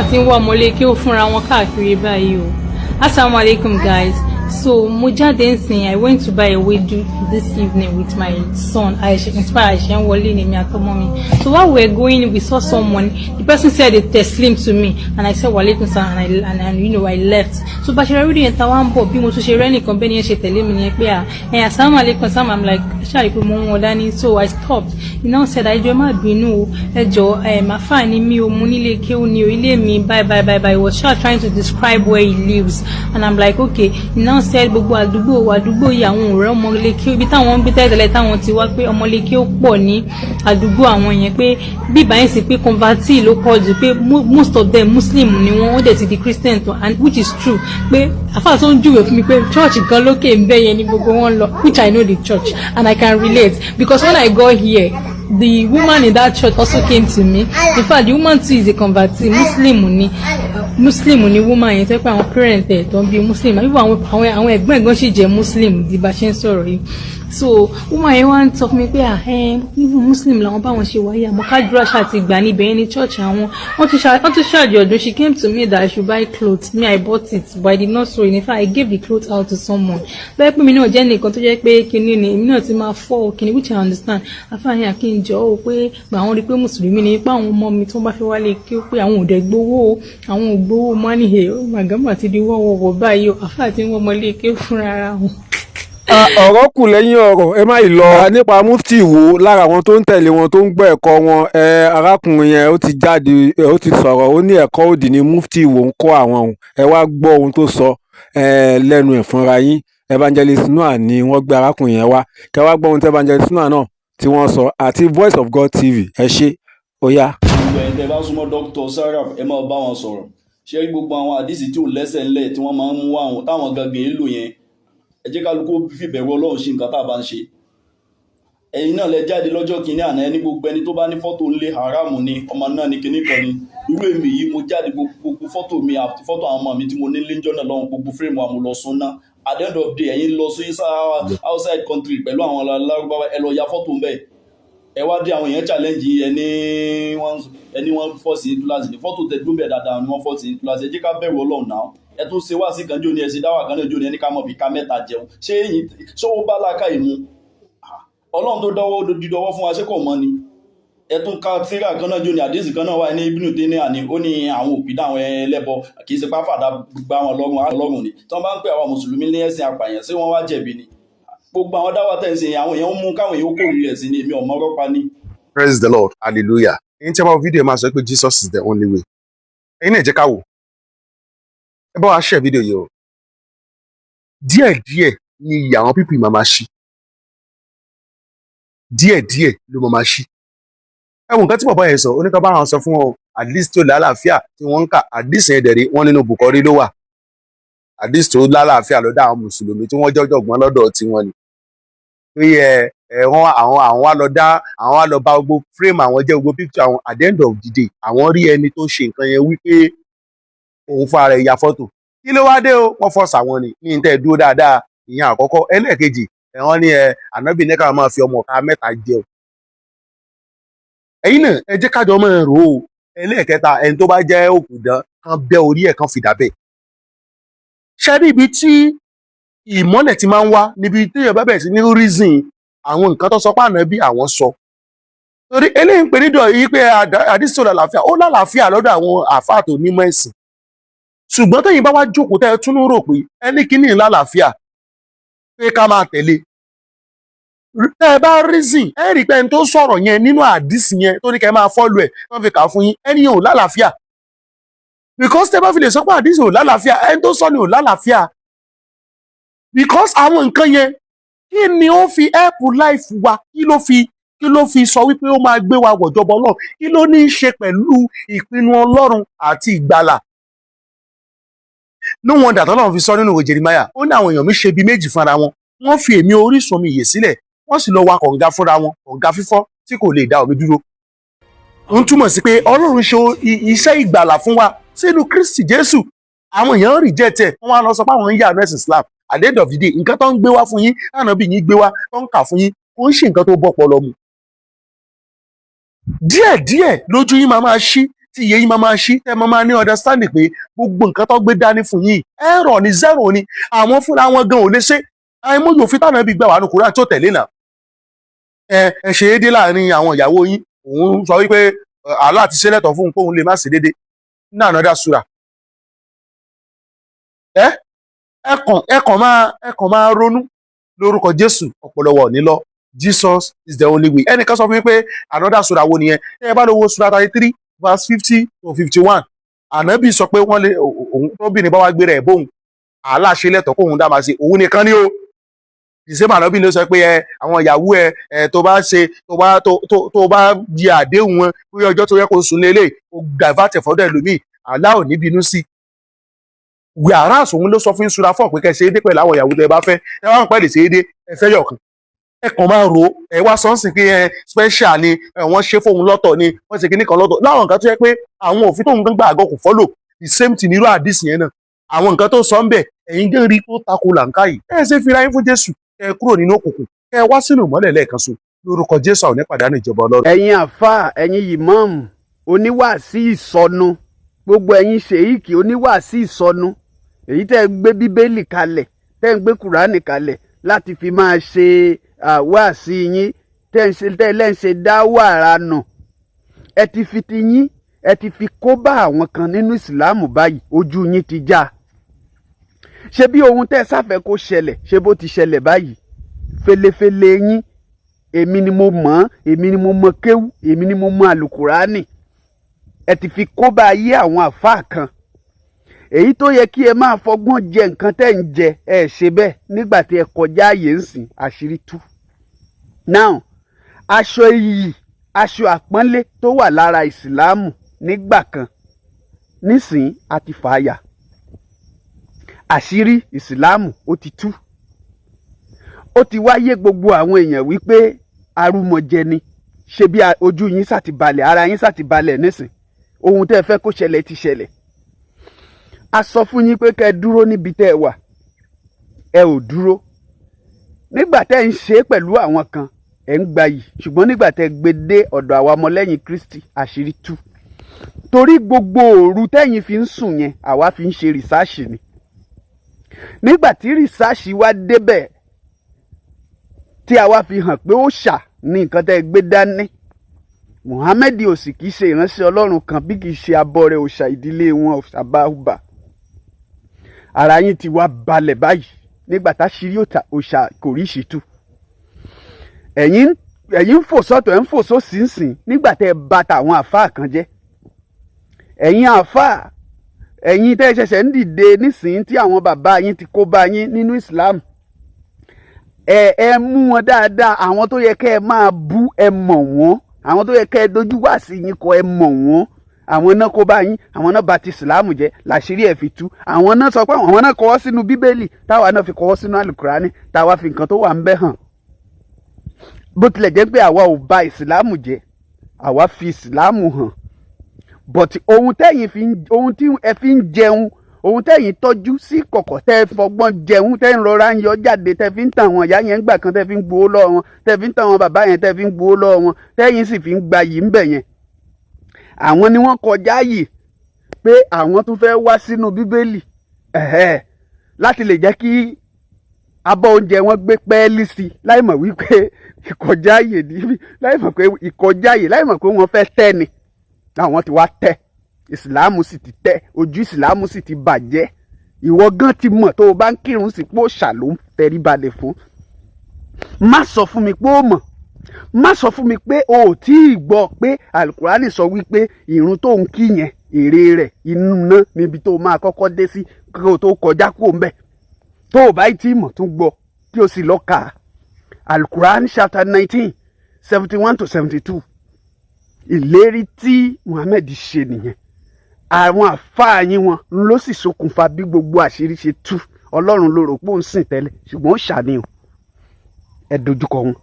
Àfáà tí ń wá ọmọlé kí ó fúnra wọn káàkiri báyìí o. Assalamu alaikum, guys. So mo jáde nsìn. I went to buy ewedu this evening with my son. I in fact, àṣẹ ń wọlé ní mi àtọmọ mi. So while we were going, we saw someone. The person said a teslim to me and I said walaikum salam and I left. So bá ṣe rẹ rí yẹn ta wá ń bọ̀, bí mo tún ṣe rẹ́ nìkan bẹ́ẹ̀ ni yẹn ṣe tẹ̀lé mi nìyẹn pé à ẹ̀ assalamu alaikum salam. I'm like, ṣáà pé mo ń wọn dání. So I stopped. He now said, "Ẹ jọ̀ọ́, ẹ má bínú o, ẹ jọ̀ọ́, ẹ màfà ni mí o, mo nílé kéwú ni o, ilé mi bye bye bye bye." He was sure trying to describe where he lives and I'm like, "Okay." He now said gbogbo àdúgbò yìí, àwọn òrẹ́ ọmọlé kéwú, ibi táwọn ń gbé tẹ́lẹ̀tẹ́lẹ̀ táwọn ti wá, pé ọmọlé kéwú pọ̀ ní àdúgbò àwọn yẹn, pé bíbá yẹn sì pé convertee ló pọ̀ jù, pé most of them Muslim ni wọ́n, wọ́n dẹ̀ ti di Christian tó, and which is true, pé àfáà tó ń júwèé fún mi pé church kan lókè ń bẹ́ yẹn ní gbogbo wọn lọ, which I know the church and I can relate because when I got here, the woman in that church also came to me. In fact, the woman too is a convertee. Muslim ni, Muslim ni woman yẹn, tó pé àwọn parent ẹ̀ tó ń bí Muslim, àbí àwọn ẹ̀gbọ́n ẹ̀gbọ́n sì jẹ́ Muslim di bá ṣe ń sọ̀rọ̀ yìí. So woman yẹn wá ń sọ fún mi pé ẹ Muslim làwọn, báwọn ṣe wáyé, àmọ́ kádùrà ṣáà ti gbà níbẹ̀ yẹn ní church àwọn. Wọ́n tún ṣàjọ̀dún. She came to me that I should buy clothes. Me, I bought it, but I did not sew it. In fact, I gave the clothes out to someone. Bẹ́ẹ̀ pé mi náà jẹ́ nìkan tó jẹ́ pé kinní ni èmi náà ti máa fọ́ kinní, which I understand. Afáàní àkínjọ ó pé gbà wọ́n rí pé mùsùlùmí ni, pé àwọn ọmọ mi tó bá fẹ́ wálé kí ó pé àwọn ò dẹ̀ gbowó o, àwọn ò gbowó mọ́ ní ẹ̀. Oh my God, ti di wọ́wọ́wọ́ báyìí o. Àfáà tí wọ́n mọlé kí ó fúnra ara wọn. Ọ̀rọ̀ kù lẹ́yìn ọ̀rọ̀, ẹ má ì lọ. Nípa Mufti Ìwó, lára àwọn tó ń tẹ̀lé wọn, tó ń gbọ́ ẹ̀kọ́ wọn, ẹ arákùnrin yẹn ó ti jáde, ó ti sọ̀rọ̀. Ó ní ẹ̀kọ́ òdì ní Mufti Ìwó ń kọ́ àwọn òun. Ẹ wá gbọ́ ohun tó sọ lẹ́nu ẹ̀ fúnra yín. Evangelist Noah ni wọ́n gbé arákùnrin yẹn wá. Kẹ́ wá gbọ́ ohun tí Evangelist Noah náà tí wọ́n sọ àti Voice of God TV. Ẹ ṣé, ó yá. Gbogbo ẹ̀yin tẹ́ bá súnmọ́ Dr. Saraf, ẹ máa bá wọn sọ̀rọ̀. Ṣé rí gbogbo àwọn àdìsí tí ò lẹ́sẹ̀ ńlẹ̀ tí wọ́n máa ń mú àwọn táwọn gangan èlò yẹn, ẹ jẹ́ kálukú fìbẹ̀rù Ọlọ́run ṣe nǹkan tá a bá ń ṣe. Ẹ̀yin náà lẹ jáde lọ́jọ́ kìíní àná, ẹni gbogbo ẹni tó bá ní fọ́tò ńlé haram ni, ọmọ náà ní kinní kan ni. Irú èmi yìí, mo jáde, gbogbo fọ́tò mi àti fọ́tò àwọn ọmọ mi tí mo ní léńjọ́ náà lọ́hùn, gbogbo frame wa, mo lọ sún ná. At the end of the day, ẹ̀yin lọ sí outside country pẹ̀lú àwọn Lárúbáwá, ẹ lọ ya fọ́tò ńbẹ̀. Ẹ wá dé, àwọn èèyàn challenge ẹni wọ́n force túláàsì ní fọ́tò tẹ dúnbẹ̀ dáadáa ni wọ́n force túláàsì. Ẹ jẹ́ ká bẹ̀rù Ọlọ́run náà. Ẹ tún ṣe wá sí kan jóni, ẹ ṣe dáwà kan náà jóni, ẹni ká mọ̀ fi ká mẹ́ta jẹun. Ṣé èyí ṣé ó bá láàká ìmú Ọlọ́run tó dọ́wọ́ dídọ́wọ́ fún wa, ṣé kò mọ́ ni? Ẹ tún ka tíra kan náà jóni, àdéhùn kan náà wà ní Ibnu Taymiyyah ní ó ní àwọn òpìdá àwọn ẹlẹ́bọ, kì í ṣe pàfàdà gbá wọn lọ́rùn ni. Tí wọ́n bá ń pè àwọn mùsùlùmí ní ẹ̀sìn apààyàn, ṣé wọ́n wá jẹ̀bi ni? Gbogbo àwọn dáwà tẹ̀ ń ṣe, àwọn èèyàn ń mú káwọn èèyàn kórìíra ẹ̀sìn ni. Èmi ọ̀mọ́ rọ́pa ní. Praise the Lord, hallelujah. Ẹ̀yin tí a bá wo fídíò, máa sọ pé Jesus is the only way. Ẹ̀yin náà jẹ́ ká wò. Ẹ bá wa share fídíò yìí o. Díẹ̀díẹ̀ ni ìyà àwọn people máa máa ṣí, díẹ̀díẹ̀ ló máa máa ṣí. Ẹ wo nǹkan tí bàbá yẹn sọ, oníkan bá wọn sọ fún wọn at least tó lálàáfíà tí wọ́n ń kà. At least yẹn dẹ̀rí wọ́n nínú Bukhari ló wà, at least tó lálàáfíà lọ́dọ̀ àwọn mùsùlùmí tí wọ́n jọ́jọ̀gbọ́n lọ́dọ̀ tiwọn ni. Pé ẹ ẹ wọn àwọn wá lọ dá, àwọn wá lọ bá gbogbo frame àwọn jẹ́, gbogbo picture àwọn. At the end of the day, àwọn rí ẹni tó ṣe nǹkan yẹn wípé òun fún ara ẹ̀ ya fọ́tò. Kí ló wá dé o? Wọ́n force àwọn ni ní tẹ́ ẹ dúró dáadáa. Ìyẹn àkọ́kọ́. Ẹlẹ́ẹ̀kejì ẹ̀, wọ́n ní ẹ ànábì ní ká máa fi ọmọ ọ̀ka mẹ́ta jẹun. Ẹ̀yin náà, ẹ jẹ́ kájọ máa rò ó. Ẹlẹ́ẹ̀kẹta, ẹni tó bá jẹ́ òkùdán kan bẹ́ orí ẹ̀ kan fìdá bẹ́ẹ̀. Ṣé níbi tí ìmọ́lẹ̀ ti máa ń wá, níbi tí èèyàn bá bẹ̀rẹ̀ sí ní reason àwọn nǹkan tó sọ pé ànábì àwọn sọ, torí eléyìí ń pè nídọ̀ yìí pé àdìsí ò lálàáfíà, ó lálàáfíà lọ́dọ̀ àwọn àáfàá tó nímọ̀ ẹ̀sìn. Ṣùgbọ́n tẹ̀yin bá wá jókòó, tẹ́ ẹ tún rò pé ẹni kíní lálàáfíà pé ká máa tẹ̀lé, tẹ́ ẹ bá reason, ẹ rí i pé ẹni tó sọ̀rọ̀ yẹn nínú àdìsí yẹn tó ní kẹ́ máa follow ẹ̀, wọ́n fi kà á fún yín, ẹni yẹn ò lálàáfíà, because tẹ́ bá fi lè sọ pé àdìsí ò lálàáfíà, ẹni tó sọ ni ò lálàáfíà, because àwọn nǹkan yẹn, kí ni ó fi help life wa? Kí ló fi sọ wípé ó máa gbé wa wọ̀jọba Ọlọ́run? Kí ló ní í ṣe pẹ̀lú ìpinnu Ọlọ́run àti ìgbàlà? No wonder tọ́lọ́run fi sọ nínú ìwé Jeremiah, ó ní àwọn èèyàn mi ṣe bí méjì fúnra wọn, wọ́n fi èmi orísun omi ìyè sílẹ̀, wọ́n sì lọ wa kànga fúnra wọn, kànga fífọ́ tí kò lè dá omi dúró. Ń túmọ̀ sí pé Ọlọ́run ṣe iṣẹ́ ìgbàlà fún wa sínú Kristi Jésù. Àwọn èèyàn reject ẹ̀, wọ́n wá lọ sọ pé àwọn ń yà nẹ́sìn Islam. At the end of the day, nǹkan tó ń gbé wá fún yín lánàá bí yín gbé wá tó ń kà fún yín, kò ń ṣe nǹkan tó bọ́ pọlọ mu. Díẹ̀díẹ̀ lójú yín máa máa ṣí. Tí iye yín máa máa ṣí, tẹ́ máa máa ní understanding pé gbogbo nǹkan tó gbé dání fún yín, error ni, zero ni. Àwọn fúnra wọn gan ò lè ṣe. Àìmọye òfin táwọn ẹbí gbà wà ní Kùránì tó tẹ̀lé náà. Ẹ ṣe é dé láàrin àwọn ìyàwó yín. Òun sọ wípé Allah ti ṣe lẹ́tọ̀ọ́ fún un kóun lè má ṣe déédé ní another sura. Ẹ kàn máa ronú lórúkọ Jésù. Ọpọlọwọ ní lọ. Jesus is the only way. Ẹnìkan sọ fún mi pé another sura wo nìyẹn? Ẹ bá lọ wo sura 33 verse 50 to 51, Ànábì sọ pé wọ́n lè òun tóbìnrin bá wá gbéra ẹ̀ bóun, Allah ṣe lẹ́tọ̀ọ́ kóun dá máa ṣe òun nìkan ni o. Ìsèmà Ànábì ló sọ pé ẹ àwọn ìyàwó ẹ ẹ tó bá ṣe tó bá tó tó tó bá di àdéhùn wọn pé ọjọ́ tó yẹ kó sùn lélẹ̀, ó divert fọ́dọ̀ ẹlòmíì, Allah ò ní bínú sí. Whereas òun ló sọ fún sura 4 pé kẹ́ ṣe é dé pẹ̀lú àwọn ìyàwó tó ẹ bá fẹ́. Ẹ wá ń pẹ́ lè ṣe é dé, ẹ fẹ́ yọ̀kan. Ẹ kàn máa rò ó. Ẹ wá sọ́nsìn pé ẹ special ni ẹ, wọ́n ṣe fóun lọ́tọ̀ ni, wọ́n ṣe kíní kan lọ́tọ̀ láwọn nǹkan tó yẹ pé àwọn òfin tóun gbà àgọ́ kò follow. The same thing nírú àdìsí yẹn náà, àwọn nǹkan tó sọ ń bẹ̀, ẹ̀yin gé rí tó tako làǹkàyè. Ẹ ṣe fira yín fún Jésù, ẹ kúrò nínú òkùnkùn, ẹ wá sínú ìmọ́lẹ̀ lẹ́ẹ̀kan so. Lórúkọ Jésù, àwọn onípàdánù ìjọba Ọlọ́run. Ẹ̀yin àfáà, ẹ̀yin ìmáàmù oníwàásí ìsọnu, gbogbo ẹ̀yin ṣèyíkì oníwàásí ìsọnu, èyí tẹ́ ẹ gbé Bíbélì kalẹ̀, tẹ́ ẹ gbé Kùránì kalẹ̀ láti fi máa ṣe wáàsí yín, tẹ́ ń ṣe tẹ́ ẹ lẹ́ ń ṣe dáwà nù, ẹ ti fi ti yín, ẹ ti fi kó bá àwọn kan nínú Ìsìláàmù báyìí. Ojú yín ti já. Ṣé bí ohun tẹ́ ẹ sáfẹ́ kó ṣẹlẹ̀, ṣé bó ti ṣẹlẹ̀ báyìí? Felefele yín, èmi ni mo mọ̀ ọ́n, èmi ni mo mọ̀ kéwú, èmi ni mo mọ̀ àlùkùránì, ẹ ti fi kó bá ayé àwọn àfáà kan. Èyí tó yẹ kí ẹ máa fọgbọ́n jẹ nǹkan tẹ́ ń jẹ, ẹ ṣe bẹ́ẹ̀. Nígbà tí ẹ kọjá àyè ń sìn, àṣírí tú. Now, aṣọ iyì, aṣọ àpọ́nlé tó wà lára Ìsìláàmù nígbà kan, nísìn a ti fàáyà. Àṣírí Ìsìláàmù ó ti tú, ó ti wáyé gbogbo àwọn èèyàn wípé arúmọjẹ ni. Ṣe bí ojú yín sàti balẹ̀, ara yín sàti balẹ̀ nísìn. Ohun tẹ́ ẹ fẹ́ kó ṣẹlẹ̀ ti ṣẹlẹ̀. A sọ fún yín pé kẹ́ ẹ dúró níbi tẹ́ ẹ wà, ẹ ò dúró. Nígbà tẹ́ ẹ ń ṣe é pẹ̀lú àwọn kan, ẹ̀ ń gbayì, ṣùgbọ́n nígbà tẹ́ ẹ gbé dé ọ̀dọ̀ àwa ọmọlẹ́yìn Kristi, àṣírí tú. Torí gbogbo òru tẹ́yìn fi ń sùn yẹn, àwa fi ń ṣe research ni. Nígbà tí research wa débẹ̀, tí a wá fi hàn pé ó ṣà ní nǹkan tẹ́ ẹ gbé dání, Muhammed ò sì kìí ṣe ìránṣẹ́ Ọlọ́run kan bí kìí ṣe abọrẹ̀ òòṣà ìdílé wọn, òòṣà báhùbà, ara yín ti wá balẹ̀ báyìí. Nígbà táṣírí òòṣà kò rí ṣìtú, ẹ̀yin ń fò sọ́tọ̀, ẹ̀ ń fò sósì ń sìn. Nígbà tẹ́ ẹ bà tàwọn àfáà kan jẹ́, ẹ̀yin àfáà, ẹ̀yin tẹ́ ẹ ṣẹ̀ṣẹ̀ ń dìde nísìnyí tí àwọn bàbá yín ti kó bá yín nínú Islam, ẹ mú wọn dáadáa. Àwọn tó yẹ kẹ́ ẹ máa bú, ẹ mọ̀ wọ́n. Àwọn tó yẹ kẹ́ ẹ dojú wá sí yín kọ, ẹ mọ̀ wọ́n. Àwọn náà kó bá yín, àwọn náà bà ti Ìsìláàmù jẹ́, làṣírí ẹ̀ fi tú. Àwọn náà sọ pé àwọn náà kọwọ́ sínú Bíbélì, táwa náà fi kọwọ́ sínú Àlùkùránì, táwa fi nǹkan tó wà ń bẹ hàn. Bó tilẹ̀ jẹ́ pé àwa ò bà Ìsìláàmù jẹ́, àwa fi Ìsìláàmù hàn, but ohun tẹ́yìn fi ń ohun tí ẹ fi ń jẹun, ohun tẹ́yìn tọ́jú sí kọ̀kọ̀, tẹ́ ẹ fọgbọ́n jẹun, tẹ́ ń rọra ń yọ jáde, tẹ́ fi ń tàn wọ́n ìyá yẹn gbà kan, tẹ́ fi ń gbowó lọ́wọ́ wọn, tẹ́ fi ń tàn wọ́n bàbá yẹn, tẹ́ fi ń gbowó lọ́wọ́ wọn, tẹ́yìn sì fi ń gba yìí ń bẹ̀ yẹn, àwọn ni wọ́n kọjá yìí pé àwọn tún fẹ́ wá sínú Bíbélì ẹ̀hẹ́ láti lè jẹ́ kí abọ́ oúnjẹ wọn gbé pẹ́ẹ́lí sí i, láì mọ̀ wípé ìkọjá yè ní, láì mọ̀ pé ìkọjá yè, láì mọ̀ pé wọ́n fẹ́ tẹ́ ni. Àwọn ti wá tẹ́, Ìsìláàmù sì ti tẹ́, ojú Ìsìláàmù sì ti bàjẹ́. Ìwọ gan ti mọ̀ tó o bá ń kírun sí pé òòṣà ló ń tẹrí balẹ̀ fún. Má sọ fún mi pé ó mọ̀, má sọ fún mi pé o ò tí ì gbọ́ pé Alukurani sọ wípé ìrun tó ń kí yẹn, èrè rẹ̀ inú náà níbi tó máa kọ́kọ́ dé sí kí o tó kọjá kúrò ńbẹ̀. Tó o bá tí ì mọ̀, tún gbọ́ kí o sì lọ kà á. Alukurani chapter 19, 71 to 72. Ìlérí tí Muhammed ṣe nìyẹn. Àwọn àfáà yín wọn ló sì ṣokùnfà bí gbogbo àṣírí ṣe tú. Ọlọ́run ló rò pé ó ń sìn tẹ́lẹ̀, ṣùgbọ́n ó ṣàníyàn. Ẹ dojúkọ wọn.